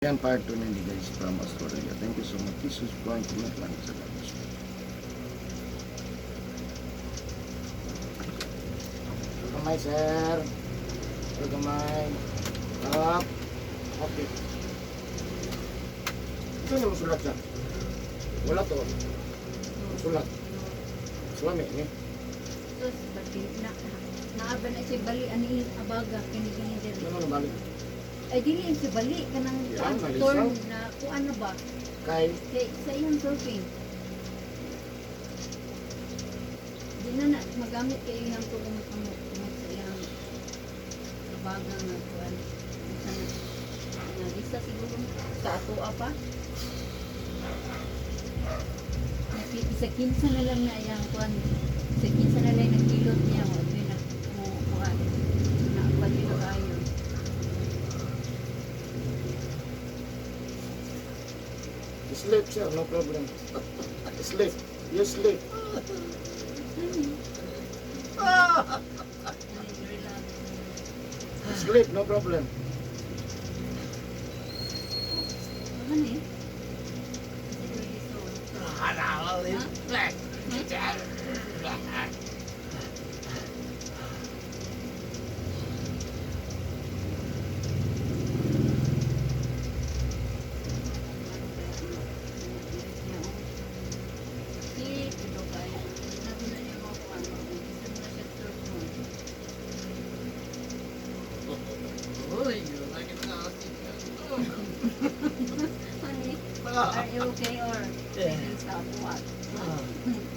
Yan, part 2 na guys, from Australia. Thank you so much. Please subscribe, comment, like, and share. Kamay, sir. Sir, kamay. Up. Okay. Ito na musulat siya. Wala to. Sulat. Sulami ni. Sus, pati na naaba na siya bali ani abaga kini kini diri. Ano na balik? Ay, dili siya bali kanang Yan, kuan malisaw. torn na kuan na ba Kay kay sa iyang surfing. Di na na magamit kay iyang tulong kamot kamot sa iyang abaga nga kuan. Unsa na nagisa siguro sa atoa pa. Sa kinsa na lang na iyang kuan. Sa kinsa na lang nagkilot niya mo na mo kuan. Na kuan na kaayo. Sleep, sir, no problem. Sleep. You sleep. Relax. Sleep, no problem. Ano eh? Is it really so? Huh? Sakit, ito kaya. Sabi na niya mga kuwan, gusto mo na siya surf mo. Honey, are you okay or taking stop what?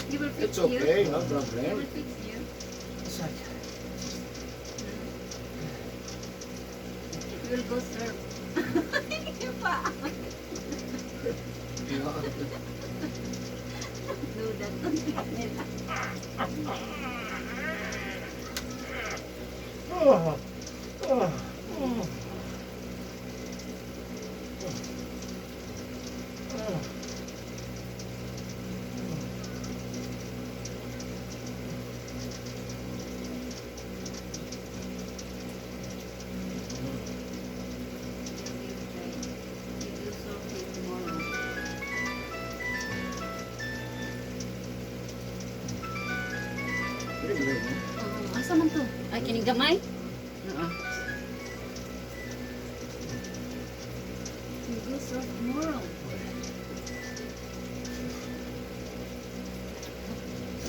He will fix It's you. okay, no He problem. will fix you. You will go surf. Hindi pa. No. Do that nila. You go surfing tomorrow. Really, really. Oo, asa man to? Ay, kining gamay? Oo. You go surf tomorrow.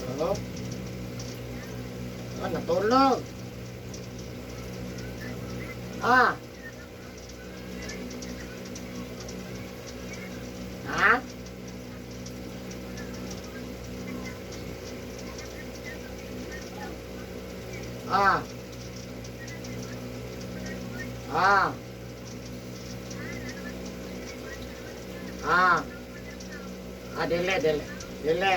Hello? Ah, natulog. Ah. Ha? Ah. Ah. Ah. Ah, dili, dili. Dili.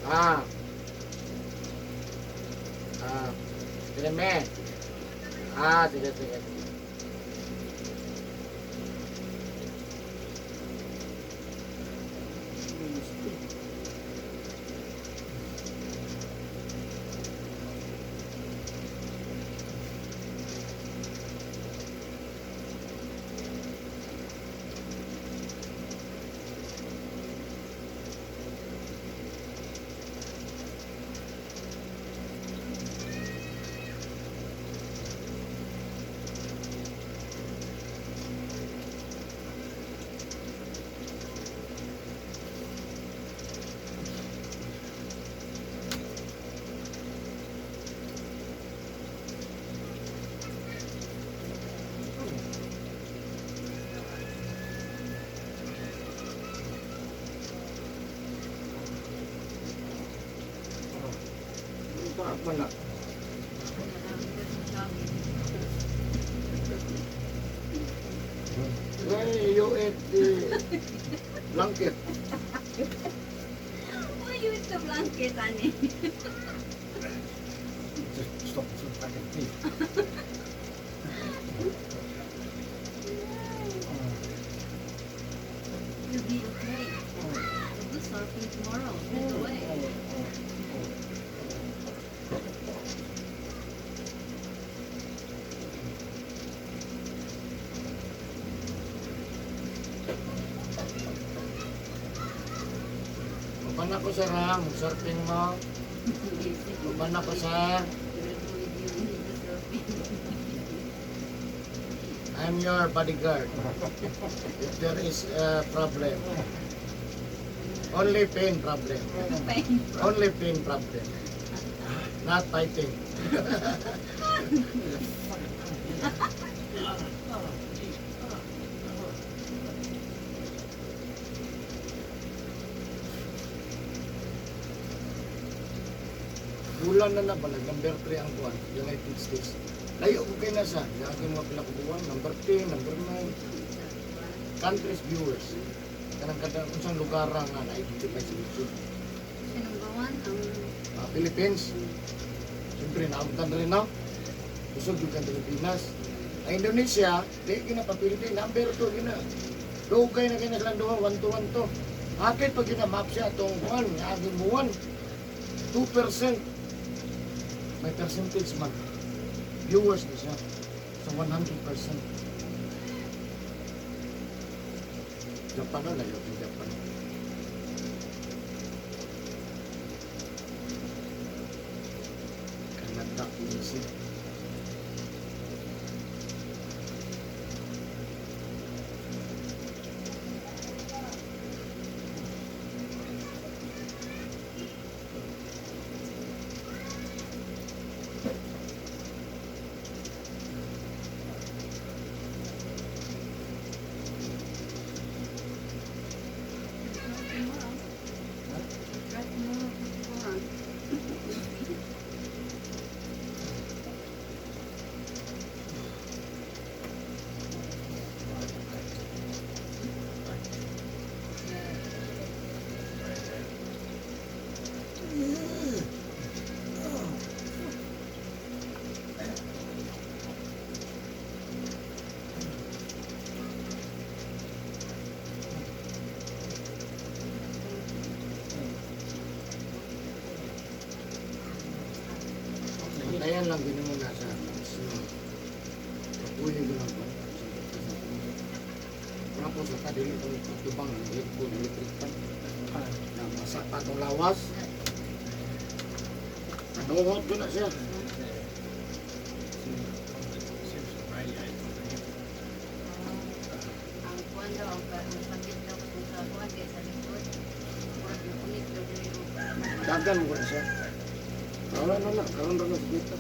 Ah. Ah. Sige, me. Ah, sige, sige. Bakit man na? Why you ate the blanket? Why you eat the blanket, honey? Just stop some back of teeth. You'll be okay. We'll go surfing tomorrow. Right away. Uban ako, sir, ha. Surfing mo. Uban ako, sir. Will go with you in the surfing. I'm your bodyguard. If there is a problem. Only pain problem. Pain. Only pain problem. Not fighting. Bulan na na pala, number 3 ang kuwan, United States. Layo ko kay nasa, yung mga pila ka buwan, number 10, number 9, countries viewers. Kanang kada unsang lugar nga na-identify sa YouTube. Siya number one, ang Philippines. Siyempre, naamtan rin na. Usog yung Pilipinas. Ang Indonesia, di ginapapildi, number 2 gina. Dugay na kina silang duha, 1 to 1 to. Akit pag ginamap siya atong buwan, nga aging buwan, 2%. May percentage man. Viewers na siya. So 100%. Japan na, layo yung Japan. Canada, easy. Right mo, kuhan. Ayan lang gini mo na sa kapuyo ko lang ba? Wala po sa kadili itong tubang ng electric electric pan. Na masapa itong lawas. Nuhot ko na siya. Seems to radiate from the hip. Ang kuhan daw, ang sakit daw kung sa kuhan kay sa likod. Murag napunit daw diri og Dagan mo ko na siya. Wala na na, karon ra na sa dito.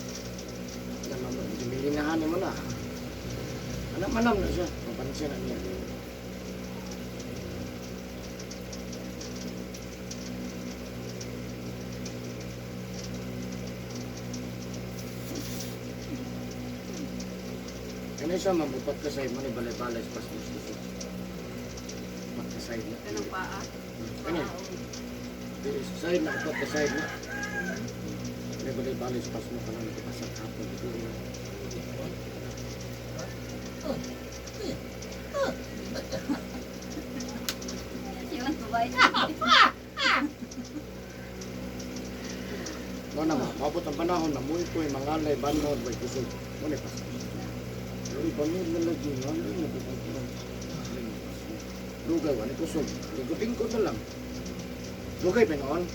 Yan naman, milinahan mo na. Anak manam na siya, mapansin na niya. Kani siya mabupat ka sa imo ni balay-balay sa pasmus gusto. Upat ka side na. Kanang paa. Kani, Paa o side na upat ka side na. Kani balay-balay sa pasmus ka lang ipasag hapon dito. You want to buy? No na ma, maabot ang panahon na muy ko'y mangalay banod way kusog. Mo ni pasmus. Pero ibanod na lagi, ano na pagkakulang. Lugay, wala kusog. Lingkod-lingkod na lang. Lugay, pinoon.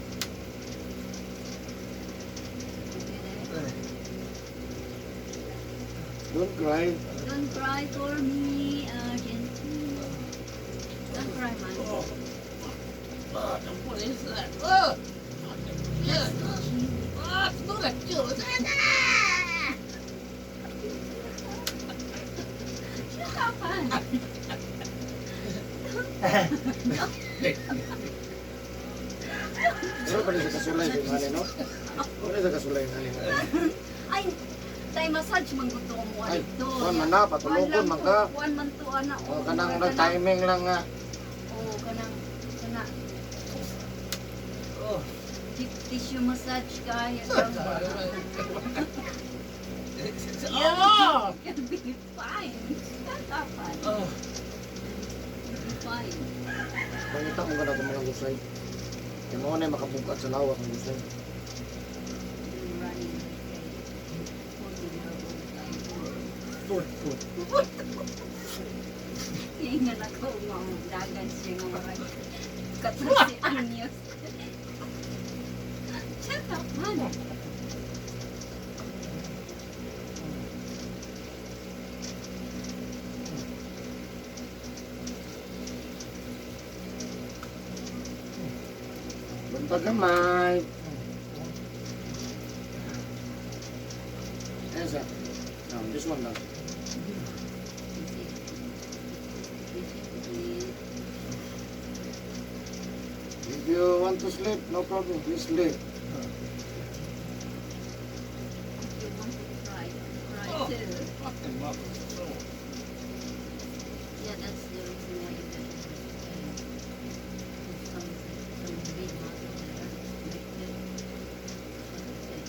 Don't cry. Don't cry for me, Argentina. Don't cry, man. What is that? Oh! Yeah. Ah, it's not a killer. Shut up, man. Pero pala sa kasulay yung hali, no? Wala sa kasulay yung hali. Ay, tay massage man gusto ko mo Ay, dito. kuwan man na, patulugon man ka. Kuwan man to, ana. O kanang nag-timing lang nga. Oo, kanang, kana. Oh. Deep tissue massage kaya. Oh! You'll be fine. Shut up, man. Oh. You'll be fine. Pangita ko na itong mga gusay. Kaya mo na makabukat sa lawak ang gusay. Running. Holding her all the time. Foot, foot. Ingan ako, mga dagan siya nga mga katong si Anyos. Daghan. Buntag gamay. Ayan siya. No, this one lang. Easy. Easy to eat. If you want to sleep, no problem. Please sleep. If you want to cry, cry too. Fucking muscles are sore. Yeah, that's the reason why you get the some big muscle there connected. That's it.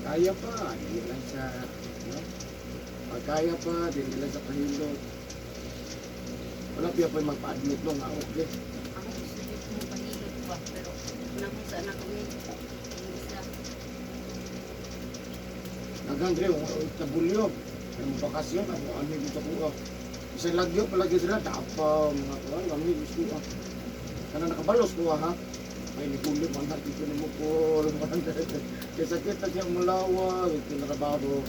Kaya pa, hindi lang sa, no? Pag kaya pa, hindi lang sa pahilot. Wala pa pa magpa-admit no nga, okay. Ako gusto ko mo pahilot pa, pero nakong sa anak ko ni yung isa. Daghang dre, tabulyo. Ano bakasyon, ako ano yung gusto ko. Isa lagyo, palagi sila, tapa, mga kuwan, kami gusto ko. Kana nakabalos ko ha. Ay, niguli, man dito ni mo po. Kaya sakit na siyang mulawa, ito na trabaho.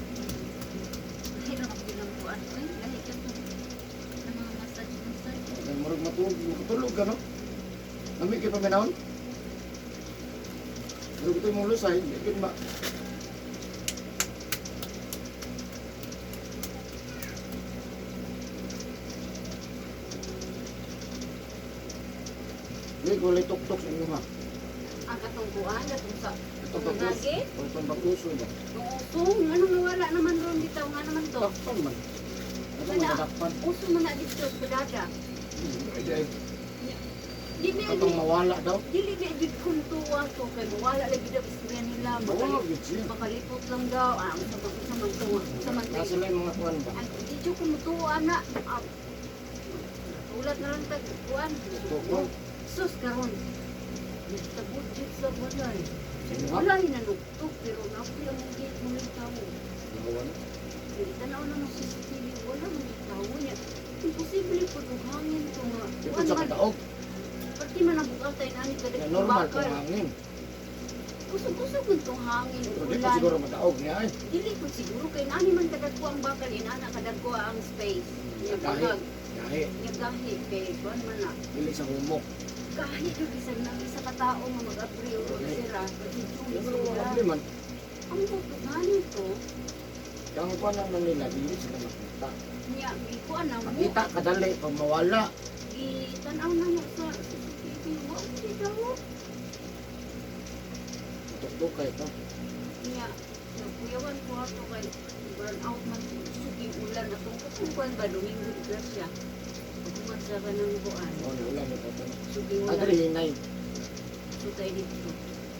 Hirap ako ng kuan. Ay, lahi ka to. Sa mga massage massage. Kaya murag matulog, makatulog ka, no? Nami kayo paminahon? Pero ito yung lusay, hindi ba? Hindi, kulay tuktok sa inyo ha. Ang katong kuan, katong sa Itong bagus. Lagi? Itong baguso ba? Uso, anong nawala naman ron bitaw nga naman to. Dakpan man. Ito Wala. madadakpan. Uso man na dito sa dada. Ay, Di ba Katong mawala daw. dili ba gid kung tuwa to kay mawala lagi daw istorya nila Mawala gid siya. makalipot lang daw ah sa man sa man tuwa sa man Nasa lang yung mga kuwan ba? ang di jud ko mutuwa na ah, ulat na lang tag kuan. Tukol. Sus karon nagtabot jud sa balay. Sino? Wala hinanugtog pero napoy ang gate mo ng tao. Nawa na. Tanaw na ng CCTV, wala man yung tao niya. Imposible po yung hangin to nga. Ito Kuan sa man, kadaog. pati man ang bukas tayo nani Na kadag normal bakal. kung hangin. Kusog-kusog man tong hangin, Pero di pa ulan. siguro madaog niya ay. Dili ko siguro kay nani man kadag ko ang bakal, inana kadag ko ang space. Nya Gahi. bangag, Gahi. nya gahi kay kuan man na. Dili sa humok. Gahi jud bisan nang isa ka tao nga mag-abri o Okay. sira. Medyo Pero wala man. Ang buto to, Ang kuwan naman nila, dili sila makita. nya gi kuan na mo. Makita kadali pag mawala. Gitanaw na mo sa CCTV. Wa di daw. Tuktok kayo to. Niya, nagkuyawan ko ato kay burn out man suking ulan atong katong kuan ba Domingo de Gracia. Pagkuman sa kanang kuan, Oh, ni ulan ni to. suking ulan Adri hinay. sutay dito.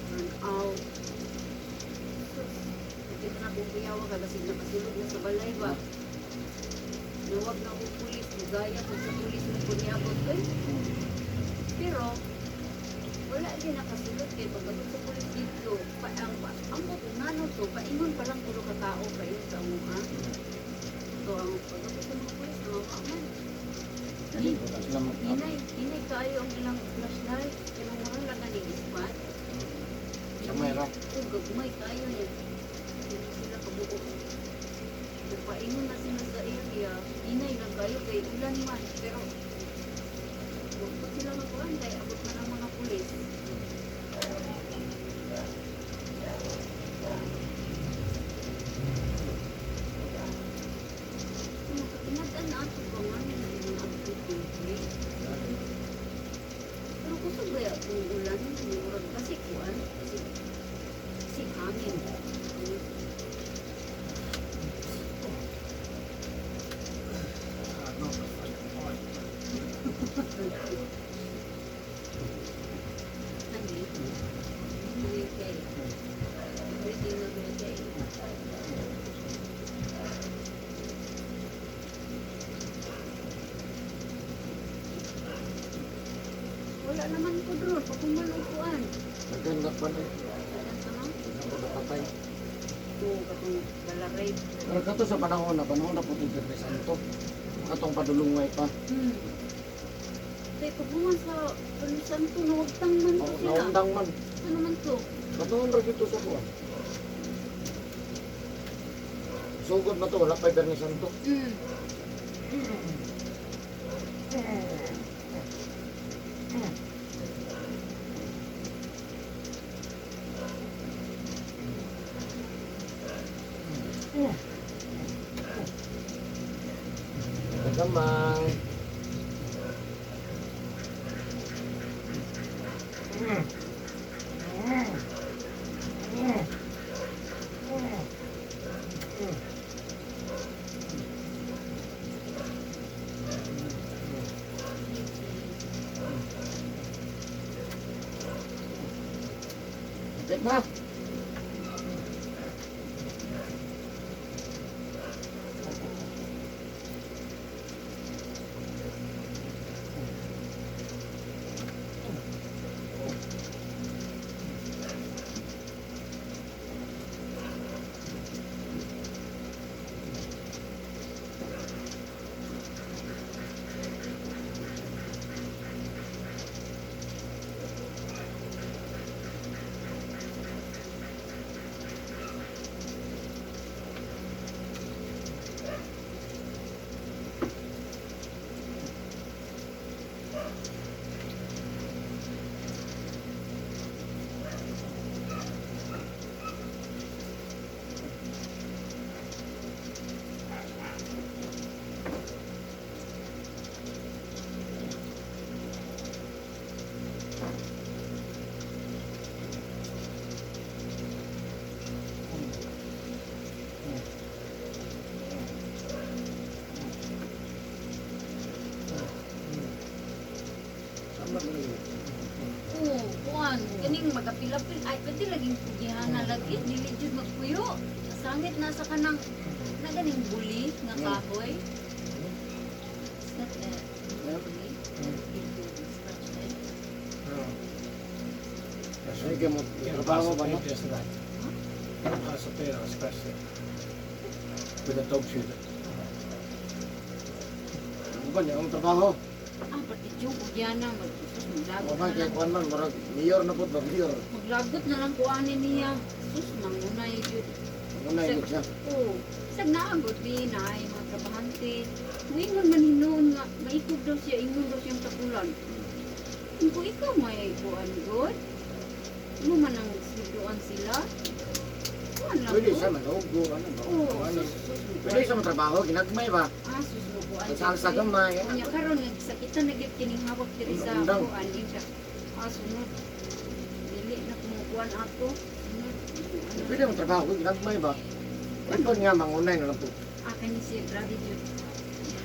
Burn out. Sus, hindi ka na kong kuyawa kay basig nakasulod na sa balay ba. Nawag na akong pulis, gaya ko sa pulis mo kung niabot ko. Pero, Wala din nakasulot kay pagabot sa pulis dito. Pa ang pa, ang ko kung ngano to, paingon pa lang tulo ka tao paingon sa amuha. So ang pagabot sa mga pulis nawawa man. Dali ko lang sila mag Hinay, hinay kaayo ang ilang flashlight. Kanang wala lang ganing spot. Gamay ra. O gagmay kaayo niya. Hindi sila kabuo. Nagpaingon na sila sa area. Hinay lang kaayo kay ulan man. Pero huwag pa sila magkuhan kay abot man ang mga pulis. Tinadaan na ato ba nga nila yung update? Pero kusog ba kung ulan, murag kasi kuan, kasi kasi hangin. Not the fucking point. Nani? Okay. Everything will be okay. Wala naman ko drone, pag kumalukuan. Naganda pa na. Dagan sa mga? Naganda napatay. Oo, katong dala-rape. Pero kato sa panahon na po yung Biyernes Santo. Katong padulungay pa. Kaya pag sa Biyernes Santo, nawagtang man to Oh, sila. naundang man. Ano man to? Katuon ra dito sa kuan. Sugod na to, wala pa Biyernes Santo. Gamay. Kapit na. Sama na rin. Oo, kuan, kaning magapilapil ay pwede laging pugihana lagi dili jud magpuyo. Sangit na sa kanang na ganing buli nga kahoy. Is that a buli? If you scratch it. Sige mo, Get a trabaho pass ba of no? paint yesterday. Get a pass of paint and I scratched it. With a dog shoot. Ano ba niya ang trabaho? Ah, pati yung pugihana magsus maglagot O man na kay lang. kuan man murag mayor na pud ba mayor. Maglagot na lang kuanin niya. Sus, mangunay jud. Ano na yun siya? Oo. Sag naagod di na ay mga trabahante. Muingon man hinuon nga maikog daw siya, ingon daw siyang takulan. Kung ikaw may kuan god, mo man ang sweldoan sila. Kuan lang Pwede ko. siya mag-ugo, ano ba? Oo, Ano? sus, sus, Pwede siya matrabaho, ginagmay ba? Ah, sus mo kuan. Salsa gamay. Unya karon nagsakitan na gyud kining hawak diri sa Undang. kuan din siya. Ah, sunod. Dili na kumukuan ato. Sunod. Ano? Pwede matrabaho, ginagmay ba? Pwede nga mangunay na lang po. Ah, kani siya grabe jud.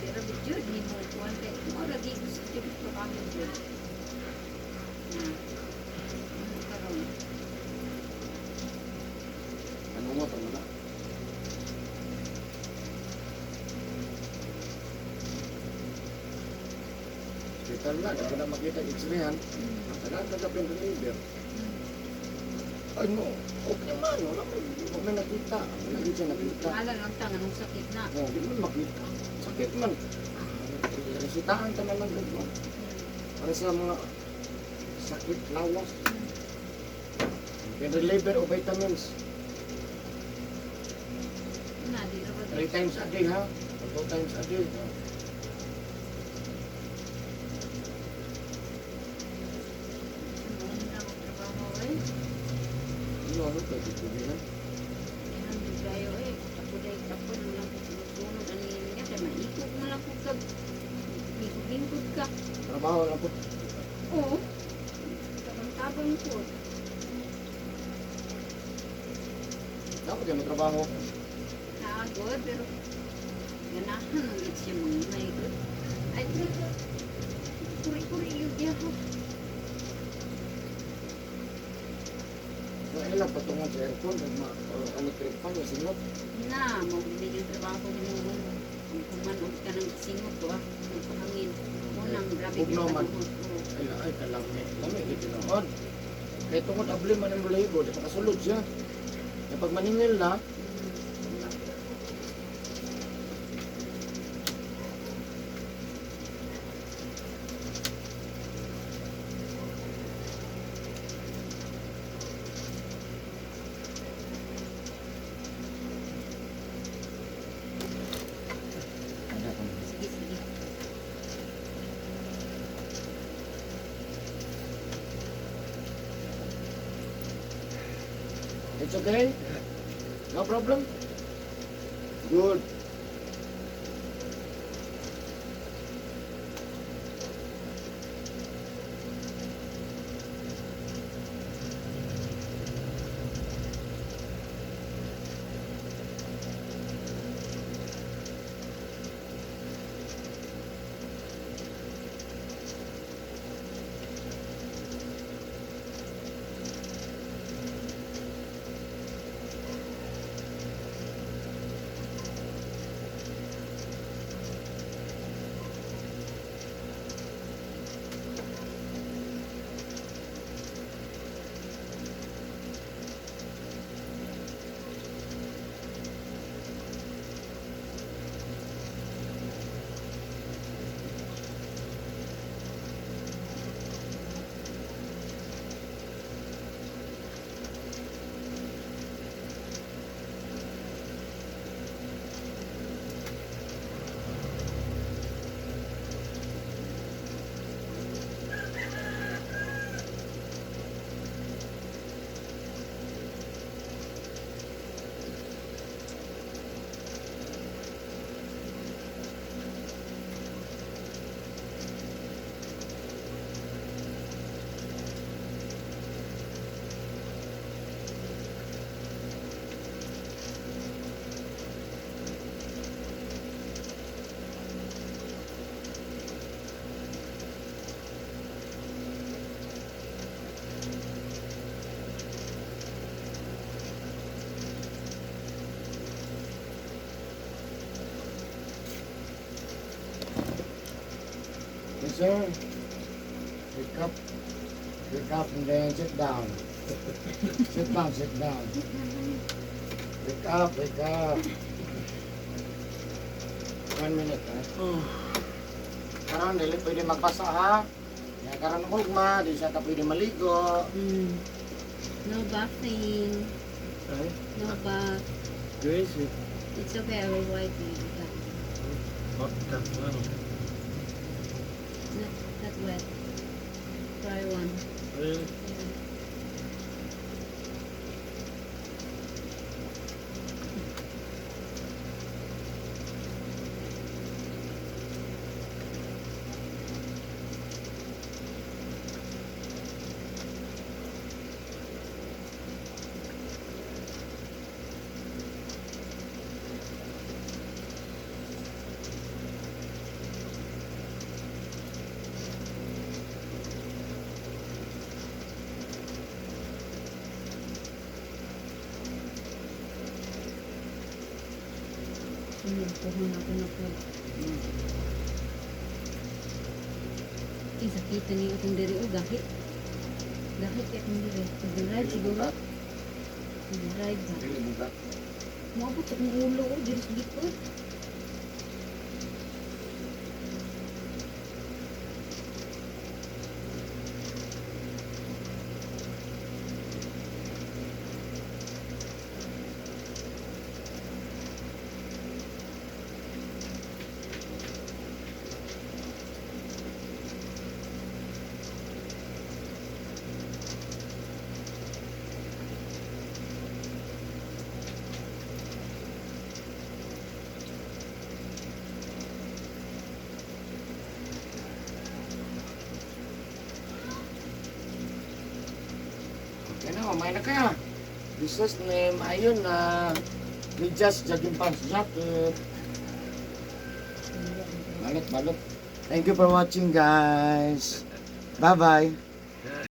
Grabe jud ni mo kuan kay mo lagi gusto jud trabaho jud. Na. Ano karon? Ano mo to na? Hospital na, di ko na makita x-rayhan. Tagaan ka pain reliever. Ay no, okay man, wala man, wala man nakita. Wala gyud siya nakita. Alam lang ta nganong sakit na. Oh, di man makita. Sakit man. Resitahan ka na lang gud mo. Para sa mga sakit lawas. Pain reliever o vitamins. Na di ra ba? Three times a day ha. O two times a day. Ano na ang trabaho eh. Ano ano pwede tubihan? Yan kayo eh. Tapuday tapon lang ko sunod ani niya kay maikog mo lang kog kag lingkod ka. Trabaho lang po. Oo. Tabang-tabang ko. Dapat yan trabaho. Naagod pero ganahan ang gid siya mangingay gud. Ay pero kuri-kuri yung diha. So, ay lang patungan sa aircon. Ma, o, electric fan, yung singot. Na, mo gid yung trabaho mo. Ang kuman og kanang singot to ah, pahangin. Mo nang grabe Bugnaw man. kanuhot. Oo. Ay, ay, kalami. Lami, di tinuod. Kaya tungod abli man ang balahibo, di makasulod siya. Kaya pag maningil na, Sige, sige. It's okay? No problem? Good. Yes, sir. Wake up. Wake up and then sit down. Sit down, sit down. Wake up, wake up. One minute, ha? Oh. Karon, dili pwede magbasa, ha? Ya, karon ugma, di siya ka pwede maligo. No bathing. Ay, No bath. crazy. It's okay, I will wipe you. Not that well. Not that wet. Dry one. Really? Yeah. Sunod ko na ako na po. Ay, sakita ni akong diri o gahi. Gahi kay akong diri. Pag-drive siguro. Pag-drive ba? Dili mo ba? Moabot sa akong ulo o diri sa likod. Okay na, mamay na kaya. Business name, ayun na. Medyas, jogging pants, jacket. Balot, balot. Thank you for watching, guys. Bye-bye.